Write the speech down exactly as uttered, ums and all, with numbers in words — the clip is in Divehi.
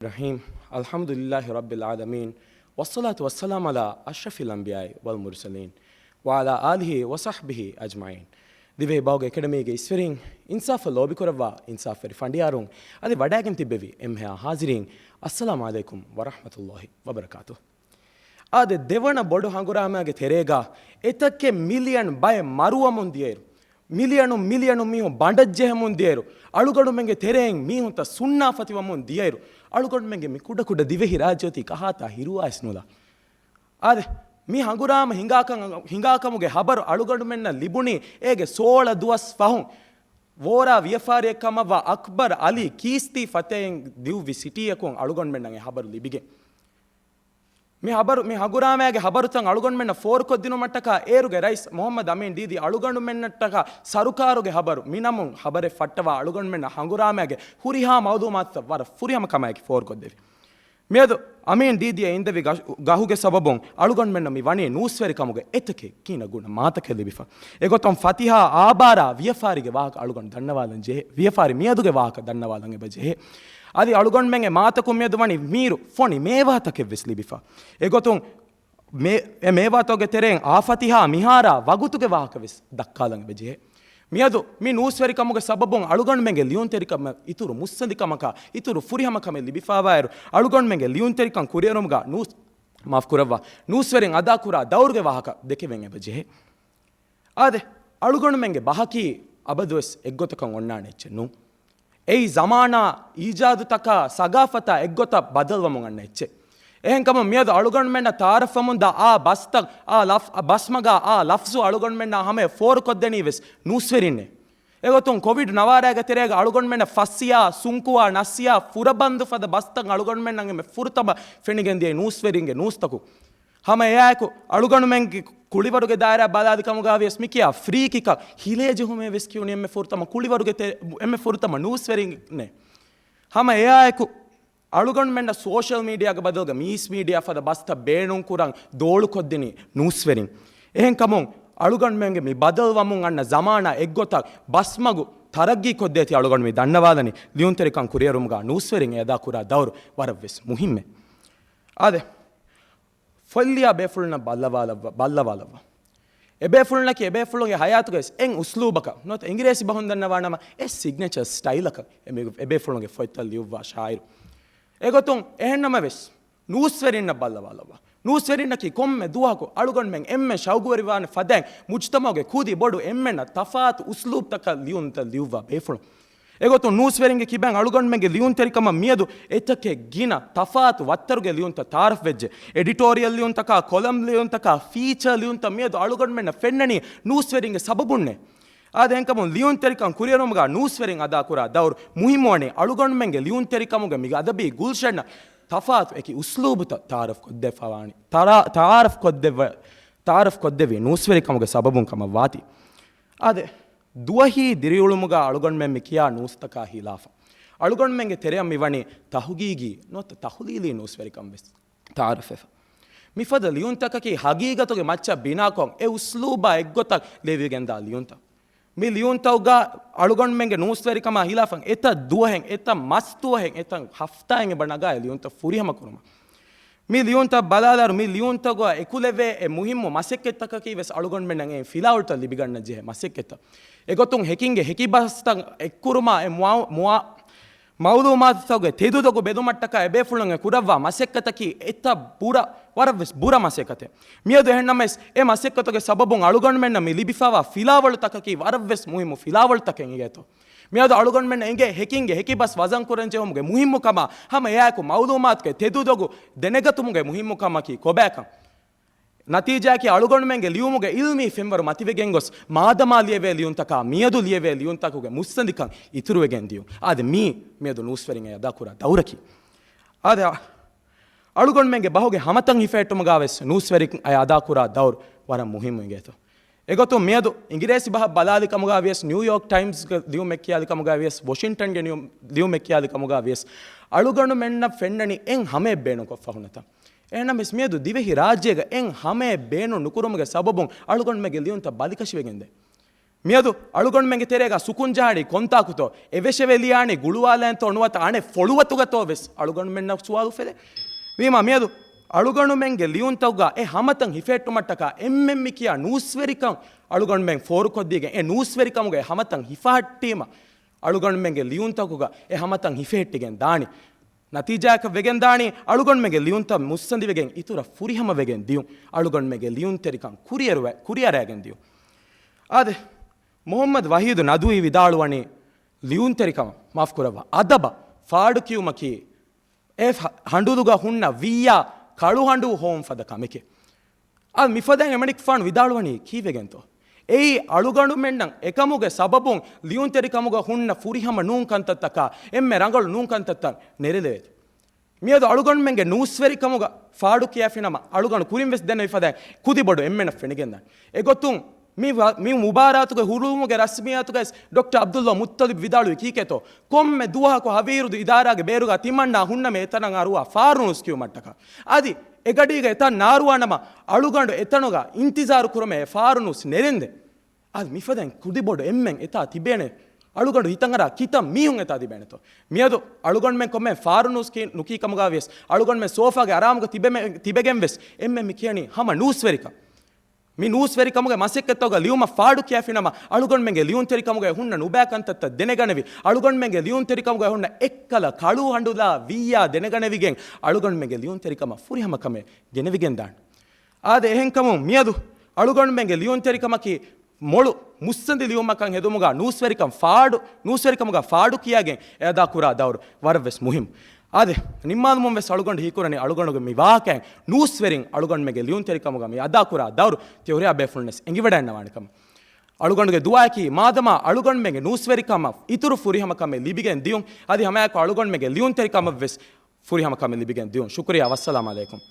الرحيم. الحمد لله رب العالمين، والصلاة والسلام على أشرف الأنبياء والمرسلين، وعلى آله وصحبه أجمعين. ދިވެހި ބަހުގެ އެކަޑަމީގެ އިސްވެރިން، އިންސާފަށް ލޯބިކުރައްވާ އިންސާފްވެރި ފަނޑިޔާރުން، އަދި ވަޑައިގެން ތިއްބެވި އެންމެހާ ޙާޟިރީން، السلام عليكم ورحمة الله وبركاته. އާދެ، ދެވަނަ ބޮޑު ހަނގުރާމައިގެ ތެރޭގަ އެތަކެއް މިލިއަން ބައެއް މަރުވަމުން ދިޔައިރު، މިލިއަނުން މިލިއަނުން މީހުން ބަނޑަށްޖެހެމުން ދިޔައިރު، އަޅުގަނޑުމެންގެ ތެރެއިން މީހުންތައް ސުންނާފަތިވަމުން ދިޔައިރު، އަޅުގަނޑުމެންގެ މި ކުޑަކުޑަ ދިވެހި ރާއްޖެ އޮތީ ކަހާތާ ހިރުވާވެސް ނުލާ. އާދެ، މި ހަނގުރާމަ ހިނގާކަން، ހިނގާކަމުގެ ހަބަރު އަޅުގަނޑުމެންނަށް ލިބުނީ އޭގެ ސޯޅަ ދުވަސް ފަހުން. ވޯރާ ވިޔަފާރިއެއް ކަމަށްވާ އަކްބަރު އަލީ ކީސްތީ ފަތައިން ދިއުއްވި ސިޓީއަކުން އަޅުގަނޑުމެންނަށް އެ ހަބަރު ލިބިގެން. މި ހަބަރު، މި ހަނގުރާމައިގެ ހަބަރުތައް އަޅުގަނޑުމެންނަށް ފޯރުކޮށްދިނުމަށްޓަކާ އޭރުގެ ރައީސް މުޙައްމަދު އަމީން ދީދީ އަޅުގަނޑުމެންނަށްޓަކާ ސަރުކާރުގެ ހަބަރު މި ނަމުން ހަބަރެއް ފައްޓަވާ އަޅުގަނޑުމެންނަށް ހަނގުރާމައިގެ ހުރިހާ މައުލޫމާތުތައް ވަރަށް ފުރިހަމަ ކަމާއެކީ ފޯރުކޮށްދެވި. މިއަދު އަމީން ދީދީއަށް އިންދެވި ގަ-، ގަހުގެ ސަބަބުން އަޅުގަނޑުމެންނަށް މި ވަނީ ނޫސްވެރިކަމުގެ އެތަކެއް ގިނަ ގުނަ މާތަކެއް ލިބިފަ. އެގޮތުން ފަތިހާ އާބާރާ ވިޔަފާރިގެ ވާހަކަ އަޅުގަނޑު ދަންނަވާލަން ޖެހޭ. ވިޔަފާރި މިއަދުގެ ވާހަކަ ދަންނަވާލަން އެބަ ޖެހޭ. އަދި އަޅުގަނޑުމެންގެ މާތަކުން މިއަދު ވަނީ މީރު ފޮނި މޭވާތަކެއް ވެސް ލިބިފަ. އެގޮތުން މޭ-، އެ މޭވާތަކުގެ ތެރެއިން އާ ފަތިހާ މިހާރާ ވަގުތުގެ ވާހަކަ ވެސް ދައްކާލަން އެބަ ޖެހޭ. މިއަދު މި ނޫސްވެރިކަމުގެ ސަބަބުން އަޅުގަނޑުމެންގެ ލިޔުންތެރިކަމަށް އިތުރު މުއްސަނދިކަމަކާ، އިތުރު ފުރިހަމަ ކަމެއް ލިބިފާވާއިރު، އަޅުގަނޑުމެންގެ ލިޔުންތެރިކަން ކުރިއެރުމުގަ ނޫސް، މާފް ކުރައްވާ، ނޫސްވެރިން އަދާކުރާ ދައުރުގެ ވާހަކަ ދެކެވެން އެބަ ޖެހޭ. އާދެ، އަޅުގަނޑުމެންގެ ބަހަކީ އަބަދުވެސް އެއްގޮތަކަށް އޮންނާނެ އެއްޗެއް ނޫން. އެއީ ޒަމާނާ، އީޖާދުތަކާ، ސަގާފަތާ އެއްގޮތަށް ބަދަލުވަމުން އަންނަ އެއްޗެއް. އެހެންކަމުން މިއަދު އަޅުގަނޑުމެންނަށް ތައާރަފްވަމުންދާ އާ ބަސްތައް، އާ ލަފް-، ބަސްމަގާ އާ ލަފްޒު އަޅުގަނޑުމެންނާ ހަމަޔަށް ފޯރުކޮށްދެނީ ވެސް ނޫސްވެރިންނޭ. އެގޮތުން ކޮވިޑް ނަވާރައިގެ ތެރޭގަ އަޅުގަނޑުމެންނަށް ފައްސިޔާ، ސުންކުވާ، ނައްސިޔާ، ފުރަބަންދު ފަދަ ބަސްތައް އަޅުގަނޑުމެންނަށް އެންމެ ފުރަތަމަ ފެނިގެންދިޔަ ނޫސްވެރިންގެ ނޫސްތަކުން. ހަމަ އެއާއެކު އަޅުގަނޑުމެންގެ ކުޅިވަރުގެ ދާއިރާ ބަލާލި ކަމުގަ ވިޔަސް މިކިޔާ ފްރީ ކިކަށް ހިލޭ ޖެހުމޭ ވެސް ކިޔުނީ އެންމެ ފުރަތަމަ ކުޅިވަރުގެ ތެ-، އެންމެ ފުރަތަމަ ނޫސްވެރިންނޭ. ހަމަ އެއާއެކު އަޅުގަނޑުމެންނަށް ސޯޝަލް މީޑިއާގެ ބަދަލުގަ މީސް މީޑިއާ ފަދަ ބަސްތައް ބޭނުންކުރަން ދޯޅުކޮށްދިނީ ނޫސްވެރިން. އެހެންކަމުން އަޅުގަނޑުމެންގެ މި ބަދަލުވަމުން އަންނަ ޒަމާނާ އެއްގޮތަށް ބަސްމަގު ތަރައްގީކޮށްދޭތީ އަޅުގަނޑު މި ދަންނަވާލަނީ ލިޔުންތެރިކަން ކުރިއެރުމުގަ ނޫސްވެރިން އެ އަދާކުރާ ދައުރު ވަރަށްވެސް މުހިއްމޭ. އާދެ، ފޮތްލިޔާ ބޭފުޅުންނަށް ބައްލަވާލައްވަ، ބައްލަވާލައްވަ. އެބޭފުޅުންނަކީ އެބޭފުޅުންގެ ހަޔާތުގައި އެއް އުސްލޫބަކަށް ނުވަތަ އިނގިރޭސި ބަހުން ދަންނަވާނަމަ އެއް ސިގްނޭޗަރ ސްޓައިލަކަށް އެ މި-، އެބޭފުޅުންގެ ފޮތްތައް ލިޔުއްވާ ޝާއިރު. އެގޮތުން އެހެންނަމަވެސް، ނޫސްވެރިންނަށް ބައްލަވާލައްވާ. ނޫސްވެރިންނަކީ ކޮންމެ ދުވަހަކު އަޅުގަނޑުމެން އެންމެ ޝައުގުވެރިވާނެ ފަދައިން މުޖުތަމަޢުގެ ކުދި ބޮޑު އެންމެނަށް ތަފާތު އުސްލޫބްތަކަށް ލިޔުންތައް ލިޔުއްވާ ބޭފުޅުން. އެގޮތުން ނޫސްވެރިންގެ ކިބައިން އަޅުގަނޑުމެންގެ ލިޔުންތެރިކަމަށް މިއަދު އެތަކެއް ގިނަ ތަފާތު ވައްތަރުގެ ލިޔުންތައް ތައާރަފްވެއްޖެ. އެޑިޓޯރިއަލް ލިޔުންތަކާ، ކޮލަމް ލިޔުންތަކާ، ފީޗާ ލިޔުންތައް މިއަދު އަޅުގަނޑުމެންނަށް ފެންނަނީ ނޫސްވެރިންގެ ސަބަބުންނޭ. އާދެ، އެހެންކަމުން ލިޔުންތެރިކަން ކުރިއެރުމުގަ ނޫސްވެރިން އަދާކުރާ ދައުރު މުހިއްމުވަނީ އަޅުގަނޑުމެންގެ ލިޔުންތެރިކަމުގެ މި އަދަބީ ގުލްޝަންއަށް ތަފާތު އެކި އުސްލޫބުތައް ތައާރަފް ކޮށްދެފަވާނީ. ތަރާ-، ތައާރަފް ކޮށްދެއްވަ-، ތައާރަފް ކޮށްދެވީ ނޫސްވެރިކަމުގެ ސަބަބުން ކަމަށް ވާތީ. އާދެ، ދުވަހީ ދިރިއުޅުމުގަ އަޅުގަނޑުމެން މި ކިޔާ ނޫސްތަކާ ހިލާފަށް އަޅުގަނޑުމެންގެ ތެރެއަށް މިވަނީ ތަހުގީގީ ނުވަތަ ތަހުލީލީ ނޫސްވެރިކަން ވެސް ތައާރަފްވެފަ. މިފަދަ ލިޔުންތަކަކީ ހަގީގަތުގެ މައްޗަށް ބިނާކޮށް އެ އުސްލޫބާ އެއްގޮތަށް ލެވިގެންދާ ލިޔުންތައް. މި ލިޔުންތަކުގަ އަޅުގަނޑުމެންގެ ނޫސްވެރިކަމާ ހިލާފަށް އެތައް ދުވަހެއް، އެތައް މަސް ދުވަހެއް، އެތައް ހަފްތާއެއް އެބަ ނަގާ އެ ލިޔުންތައް ފުރިހަމަ ކުރުމަށް. މި ލިޔުންތައް ބަލާލާއިރު، މި ލިޔުންތަކުގަ އެކުލެވޭ އެ މުހިއްމު މަސައްކަތްތަކަކީ ވެސް އަޅުގަނޑުމެންނަށް އެ ފިލާވަޅުތައް ލިބިގަންނަން ޖެހޭ މަސައްކަތްތައް. އެގޮތުން ހެކިންގެ ހެކި ބަސްތައް އެއްކުރުމާ އެ މުއާ-، މުއާ-، މައުލޫމާތުތަކުގެ ތެދުދޮގު ބެލުމަށްޓަކާ އެބޭފުޅުން އެ ކުރައްވާ މަސައްކަތަކީ އެތައް ބުރަ، ވަރަށްވެސް ބުރަ މަސައްކަތެއް. މިއަދު އެހެންނަމަވެސް، އެ މަސައްކަތުގެ ސަބަބުން އަޅުގަނޑުމެންނަށް މި ލިބިފަވާ ފިލާވަޅުތަކަކީ ވަރަށްވެސް މުހިއްމު ފިލާވަޅުތަކެއް އިނގޭތޯ. މިއަދު އަޅުގަނޑުމެންނަށް އެނގޭ ހެކިންގެ ހެކި ބަސް ވަޒަން ކުރަން ޖެހުމުގެ މުހިއްމުކަމާ ހަމަ އެއާއެކު މައުލޫމާތުގެ ތެދުދޮގު ދެނެގަތުމުގެ މުހިއްމުކަމަކީ ކޮބާކަން. ނަތީޖާއަކީ އަޅުގަނޑުމެންގެ ލިޔުމުގެ އިލްމީ ފެންވަރު މަތިވެގެން ގޮސް، މާދަމާ ލިޔެވޭ ލިޔުންތަކާ މިއަދު ލިޔެވޭ ލިޔުންތަކުގެ މުއްސަނދިކަން އިތުރުވެގެން ދިޔުން. އާދެ، މީ މިއަދު ނޫސްވެރިން އެ އަދާކުރާ ދައުރަކީ. އާދެ، އަޅުގަނޑުމެންގެ ބަހުގެ ހަމަތައް ހިފެހެއްޓުމުގަ ވެސް ނޫސްވެރިން އެ އަދާކުރާ ދައުރު ވަރަށް މުހިއްމު އިނގޭތޯ. އެގޮތުން މިއަދު އިނގިރޭސި ބަހަށް ބަލާލި ކަމުގަ ވިޔަސް، ނިއުޔޯކް ޓައިމްސްގެ ލިޔުމެއް ކިޔާލި ކަމުގަ ވިޔަސް، ވޮޝިންޓަންގެ ނިޔު-، ލިޔުމެއް ކިޔާލި ކަމުގަ ވިޔަސް، އަޅުގަނޑުމެންނަށް ފެންނަނީ އެއް ހަމައެއް ބޭނުންކޮށްފަ ހުންނަތަން. އެހެންނަމަވެސް، މިއަދު ދިވެހި ރާއްޖޭގަ އެއް ހަމައެއް ބޭނުން ނުކުރުމުގެ ސަބަބުން އަޅުގަނޑުމެންގެ ލިޔުންތައް ބަލިކަށިވެގެންދޭ. މިއަދު އަޅުގަނޑުމެންގެ ތެރޭގަ ސުކުން ޖަހާނީ ކޮންތާކުތޯ؟ އެވެށެވެ ލިޔާނީ ގުޅުވާލައިންތޯ ނުވަތަ އަނެއް ފޮޅުވަތުގަތޯ ވެސް އަޅުގަނޑުމެންނަށް ސުވާލު އުފެދޭ. ވީމާ މިއަދު އަޅުގަނޑުމެންގެ ލިޔުންތަކުގަ އެ ހަމަތައް ހިފެހެއްޓުމަށްޓަކާ އެންމެން މި ކިޔާ ނޫސްވެރިކަން އަޅުގަނޑުމެން ފޯރުކޮށްދީގެން އެ ނޫސްވެރިކަމުގެ އެ ހަމަތައް ހިފަހައްޓީމަ އަޅުގަނޑުމެންގެ ލިޔުންތަކުގަ އެ ހަމަތައް ހިފެހެއްޓިގެން ދާނީ. ނަތީޖާއަކަށް ވެގެން ދާނީ އަޅުގަނޑުމެންގެ ލިޔުންތައް މުއްސަނދިވެގެން އިތުރަށް ފުރިހަމަވެގެން ދިޔުން، އަޅުގަނޑުމެންގެ ލިޔުންތެރިކަން ކުރިއަރުވެ-، ކުރިއަރައިގެން ދިޔުން. އާދެ، މުޙައްމަދު ވަޙީދު ނަދުވީ ވިދާޅުވަނީ ލިޔުންތެރިކަމަށް، މާފުކުރައްވާ، އަދަބަށް ފާޑުކިޔުމަކީ އެ ހަ-، ހަނޑުލުގަ ހުންނަ ވިއްޔާ ކަޅުހަނޑޫ ހޮވުން ފަދަ ކަމެކޭ. އާ، މިފަދައިން އެމަނިކުފާނު ވިދާޅުވަނީ ކީއްވެގެންތޯ؟ އެއީ އަޅުގަނޑުމެންނަށް އެކަމުގެ ސަބަބުން ލިޔުންތެރިކަމުގަ ހުންނަ ފުރިހަމަ ނޫން ކަންތައްތަކާ، އެންމެ ރަނގަޅު ނޫން ކަންތައްތައް ނެރެލެވޭތޯ؟ މިއަދު އަޅުގަނޑުމެންގެ ނޫސްވެރިކަމުގަ ފާޑު ކިޔާފިނަމަ، އަޅުގަނޑު ކުރިން ވެސް ދެންނެވި ފަދައިން ކުދިބޮޑު އެންމެނަށް ފެނިގެންދާނެ. އެގޮތުން މި ވަ-، މި މުބާރާތުގެ ހުޅުވުމުގެ ރަސްމިއްޔާތުގައި ޑޮކްޓަރ ޢަބްދުﷲ މުއްޠަލިބް ވިދާޅުވީ ކީކޭތޯ؟ ކޮންމެ ދުވަހަކު ހަވީރުދު އިދާރާގެ ބޭރުގަ ތިމަންނާ ހުންނަމޭ އެތަނަށް އަރުވާ ފާރު ނޫސް ކިޔުމަށްޓަކާ. އަދި އެގަޑީގަ އެތަން ނާރުވާނަމަ، އަޅުގަނޑު އެތަނުގަ އިންތިޒާރު ކުރުމޭ ފާރު ނޫސް ނެރެންދެން. އަދި މިފަދައިން ކުދިބޮޑު އެންމެން އެތާ ތިބޭނެ. އަޅުގަނޑު ހިތަށްއަރާ ކިތައް މީހުން އެތާ ތިބޭނެތޯ؟ މިއަދު އަޅުގަނޑުމެން ކޮންމެ ފާރު ނޫސް ކި-، ނުކީ ކަމުގަ ވިޔަސް، އަޅުގަނޑުމެން ސޯފާގެ އަރާމުގަ ތިބެމެ-، ތިބެގެން ވެސް އެންމެން މި ކިޔަނީ ހަމަ ނޫސްވެރިކަން. މި ނޫސްވެރިކަމުގެ މަސައްކަތްތަކުގަ ލިޔުމަށް ފާޑު ކިޔާފިނަމަ، އަޅުގަނޑުމެންގެ ލިޔުންތެރިކަމުގައި ހުންނަ ނުބައި ކަންތައްތައް ދެނެގަނެވި، އަޅުގަނޑުމެންގެ ލިޔުންތެރިކަމުގައި ހުންނަ އެއްކަލަ ކަޅު ހަނޑުލާ ވިއްޔާ ދެނެގަނެވިގެން، އަޅުގަނޑުމެންގެ ލިޔުންތެރިކަމަށް ފުރިހަމަ ކަމެއް ގެނެވިގެންދާނެ. އާދެ، އެހެންކަމުން މިއަދު އަޅުގަނޑުމެންގެ ލިޔުންތެރިކަމަކީ މޮޅު މުއްސަނދި ލިޔުމަކަށް ހެދުމުގަ ނޫސްވެރިކަން ފާޑު، ނޫސްވެރިކަމުގަ ފާޑު ކިޔާގެން އެ އަދާކުރާ ދައުރު ވަރަށް ވެސް މުހިއްމު. އާދެ، ނިންމާލުމުން ވެސް އަޅުގަނޑު ހީކުރަނީ އަޅުގަނޑުގެ މި ވާހަކައިން ނޫސްވެރިން އަޅުގަނޑުމެންގެ ލިޔުންތެރިކަމުގަ މި އަދާކުރާ ދައުރު ތި ހުރިހާ ބޭފުޅުންވެސް އެނގިވަޑައިގަންނަވާނެ ކަމަށް. އަޅުގަނޑުގެ ދުޢާއަކީ މާދަމާ އަޅުގަނޑުމެންގެ ނޫސްވެރިކަމަށް އިތުރު ފުރިހަމަ ކަމެއް ލިބިގެން ދިޔުން، އަދި ހަމައެއާއެކު އަޅުގަނޑުމެންގެ ލިޔުންތެރިކަމަށްވެސް ފުރިހަމަ ކަމެއް ލިބިގެން ދިޔުން. ޝުކުރިއްޔާ. ވައްސަލާމް ޢަލައިކުމް.